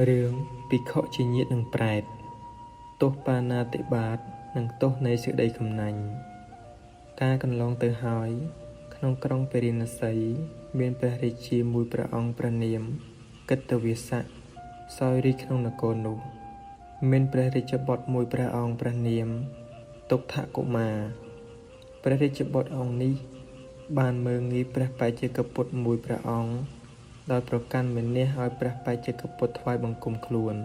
រឿងភិក្ខុជាញាតិនឹងប្រេត ទោសបាណាតិបាត និងទោសនៃសេចក្តីកំណាញ់ កាលកន្លងទៅហើយ ក្នុងក្រុងពារាណសី មានព្រះរាជាមួយព្រះអង្គព្រះនាម គិតវាសៈ សោយរាជ្យក្នុងនគរនោះ មានព្រះរាជបុត្រមួយព្រះអង្គព្រះនាម ទុក្ខកុមារ ព្រះរាជបុត្រអង្គនេះ បានមើលងាយព្រះបច្ចេកពុទ្ធមួយព្រះអង្គ ដោយប្រកាន់មានះឲ្យព្រះបច្ចេកពុទ្ធថ្វាយបង្គំខ្លួន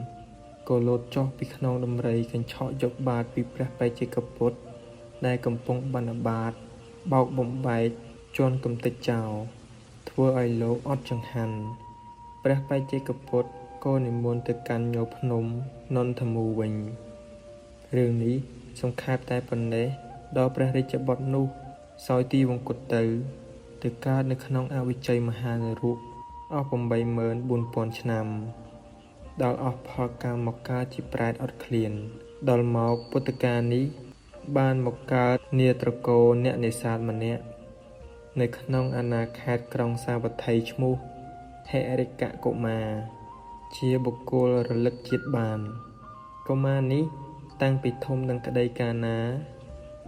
ក៏លោតចុះពីខ្នងដំរីកញ្ឆក់យកបាតពីព្រះបច្ចេកពុទ្ធដែលកំពុងបណ្ឌបាត បោកបំបែកជាន់កម្ទេចចោល ធ្វើឲ្យលោកអត់ចង្ហាន់ ព្រះបច្ចេកពុទ្ធក៏និមន្តទៅកាន់ញភ្នំនន្ធមូលវិញ រឿងនេះសង្ខេបតែប៉ុណ្ណេះ ដល់ព្រះរាជបុត្រនោះសោយទីវង្គតទៅ ទៅកើតនៅក្នុងអវិជ័យមហានរកអស់84000ឆ្នាំ ដល់អស់ផលកម្មមកកើតជាប្រេតអត់ឃ្លាន ដល់មកពុទ្ធកាលនេះ បានមកកើតនាត្រកូលអ្នកនេសាទម្នាក់ នៅក្នុងអាណាខេត្តក្រុងសាវត្ថីឈ្មោះហិរិកកុមារ ជាបុគ្គលរលឹកជាតិបាន កុមារនេះតាំងពីធំនឹងក្តីកាលណា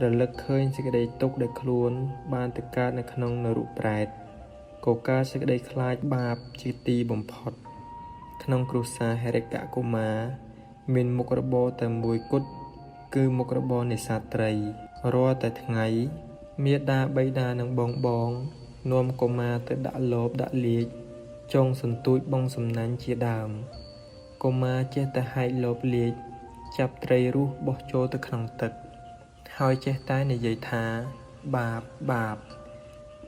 រលឹកឃើញសេចក្តីទុក្ខដែលខ្លួនបានទៅកើតនៅក្នុងនរកប្រេត ក៏កើតសេចក្តីខ្លាចបាបជាទីបំផុត ក្នុងគ្រួសារហិរិកកុមារ មានមុខរបរតែមួយគត់ គឺមុខរបរនេសាទត្រី រាល់តែថ្ងៃ មាតាបិតានិងបងបងនាំកុមារទៅដាក់លបដាក់លាជ ចងសន្ទូចបង់សំណាញ់ជាដើម កុមារចេះតែហែកលបលាជ ចាប់ត្រីរស់បោះចូលទៅក្នុងទឹក ហើយចេះតែនិយាយថា បាប បាប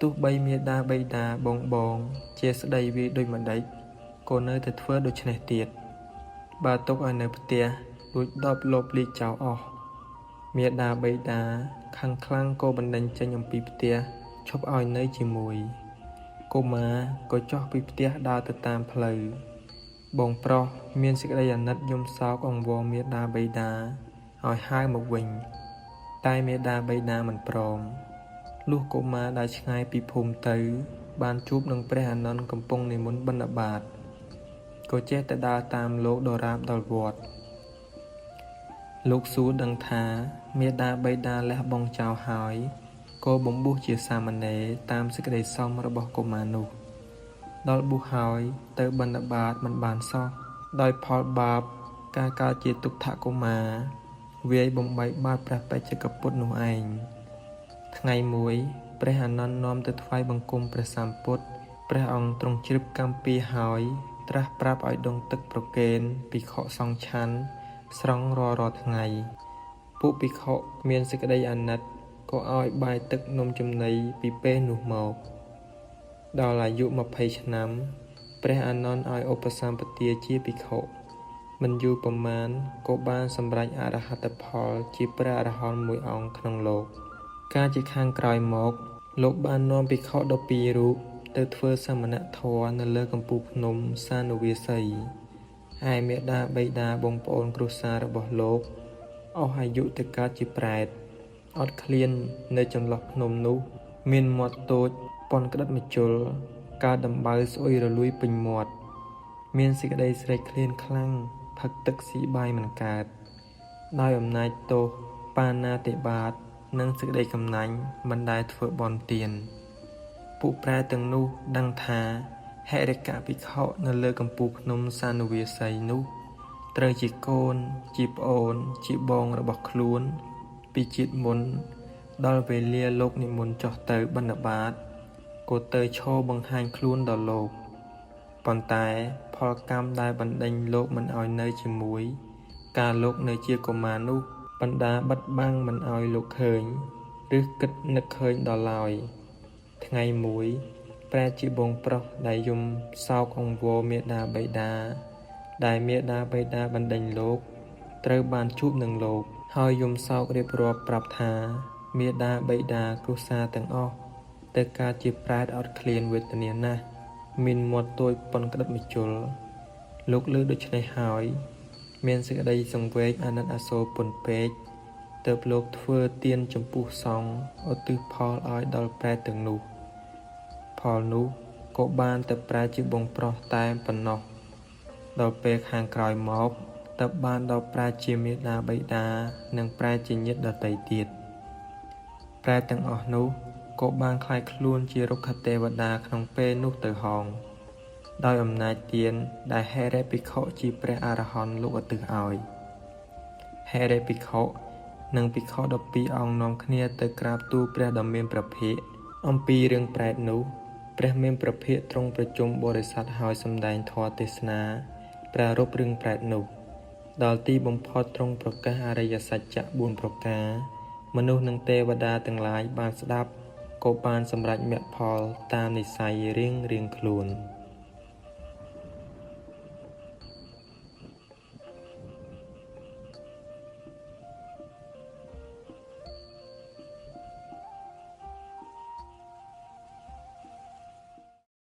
ទោះបីមាតាបិតាបងបងជាស្ដីវាយដូចម្តេច ក៏នៅតែធ្វើដូច្នេះទៀត បើទុកឲ្យនៅផ្ទះលួចដបលបលាជចោលអស់ មាតាបិតាខឹងខ្លាំងក៏បណ្តេញចេញអំពីផ្ទះឈប់ឲ្យនៅជាមួយ កុមារក៏ចុះពីផ្ទះដើរទៅតាមផ្លូវ បងប្រុសមានសេចក្តីអាណិតយំសោកអង្វរមាតាបិតាឲ្យហៅមកវិញ តែមាតាបិតាមិនព្រម លុះកុមារដើរឆ្ងាយពីភូមិទៅ បានជួបនឹងព្រះអានន្ទកំពុងនិមន្តបិណ្ឌបាត ក៏ចេះតែដើរតាមលោកដរាបដល់វត្ត លោកសួរដឹងថា មាតាបិតាលះបង់ចោលហើយ ក៏បំបួសជាសាមណេរតាមសេចក្តីសុំរបស់កុមារនោះ ដល់បួសហើយទៅបិណ្ឌបាតមិនបានសោះ ដោយផលបាបការកើតជាទុក្ខកុមារ វាយបំបែកបាតព្រះបច្ចេកពុទ្ធនោះឯង ថ្ងៃមួយ ព្រះអានន្ទនាំទៅថ្វាយបង្គំព្រះសម្ពុទ្ធ ព្រះអង្គទ្រង់ជ្រាបកម្មពៀរហើយ ត្រាស់ប្រាប់ឲ្យដងទឹកប្រគេនភិក្ខុសង្ឃឆាន់ស្រង់រាល់ៗថ្ងៃ ពួកភិក្ខុមានសេចក្តីអាណិតក៏ឲ្យបាយទឹកនំចំណីពីពេលនោះមក ដល់អាយុ20ឆ្នាំ ព្រះអានន្ទឲ្យឧបសម្បទាជាភិក្ខុ មិនយូរប៉ុន្មានក៏បានសម្រេចអរហត្តផលជាព្រះអរហន្តមួយអង្គក្នុងលោក កាលជាខាងក្រោយមក លោកបាននាំភិក្ខុ12រូបទៅធ្វើសមណធម៌នៅលើកំពូលភ្នំសានុវាសី ឯមាតាបិតាបងប្អូនគ្រួសាររបស់លោកអស់អាយុទៅកើតជាប្រេត អត់ឃ្លាននៅចន្លោះភ្នំនោះ មានមាត់តូចប៉ុនក្តិតម្ជុលកើតដំបៅស្អុយរលួយពេញមាត់ មានសេចក្តីស្រេកឃ្លានខ្លាំងផឹកទឹកស៊ីបាយមិនកើត ដោយអំណាចទោសបាណាតិបាតនិងសេចក្តីកំណាញ់មិនដែលធ្វើបុណ្យទាន ពួកប្រែទាំងនោះដឹងថាហិរិកភិក្ខុនៅលើកំពូលភ្នំសានុវាសីនោះ ត្រូវជាកូនជាប្អូនជាបងរបស់ខ្លួន ពីជាតិមុន ដល់វេលាលោកនិមន្តចុះទៅបណ្ឌបាតក៏ទៅឈរបង្ហាញខ្លួនដល់លោក ប៉ុន្តែផលកម្មដែលបណ្តេញលោកមិនឲ្យនៅជាមួយ កាលលោកនៅជាកុមារនោះបណ្ដាបិទបាំងមិនឲ្យលោកឃើញ ឬគិតនឹកឃើញដល់ឡើយ ថ្ងៃមួយ ប្រែជាបងប្រុសដែលយំសោកអង្វរមាតាបិតា ដែលមាតាបិតាបណ្តេញលោក ត្រូវបានជួបនឹងលោក ហើយយំសោករៀបរាប់ប្រាប់ថា មាតាបិតាគ្រួសារទាំងអស់ទៅកើតជាប្រេតអត់ឃ្លានវេទនាណាស់ មានមាត់តូចប៉ុនក្តិតម្ជុល លោកឮដូច្នេះហើយ មានសេចក្តីសង្វេគអាណិតអាសូរពន់ពេក ទើបលោកធ្វើទានចំពោះសង្ឃឧទ្ទិសផលឲ្យដល់ប្រេតទាំងនោះ ផលនោះក៏បានទៅប្រែជាបងប្រុសតែប៉ុណ្ណោះ។ ដល់ពេលខាងក្រោយមកទើបបានដល់ប្រែតជាមាតាបិតានិងប្រែតជាញាតិដទៃទៀតប្រែតទាំងអស់នោះក៏បានក្លាយខ្លួនជារុក្ខទេវតាក្នុងពេលនោះទៅហោងដោយអំណាចទានដែលហិរិភិក្ខុជាព្រះអរហន្តលោកឧទ្ទិសឲ្យហិរិភិក្ខុនិងភិក្ខុ12អង្គនាំគ្នាទៅក្រាបទូលព្រះដ៏មានព្រះភិក្ខអំពីរឿងប្រែតនោះព្រះមានព្រះភិក្ខទ្រង់ប្រជុំបរិស័ទហើយសម្ដែងធម៌ទេសនាប្រារព្ធរឿងប្រែតនោះដល់ទីបំផុតទ្រង់ប្រកាសអរិយសច្ចៈ4ប្រការមនុស្សនិងទេវតាទាំងឡាយបានស្ដាប់ក៏បានសម្រេចមគ្គផលតាមនិស័យរៀងៗខ្លួន។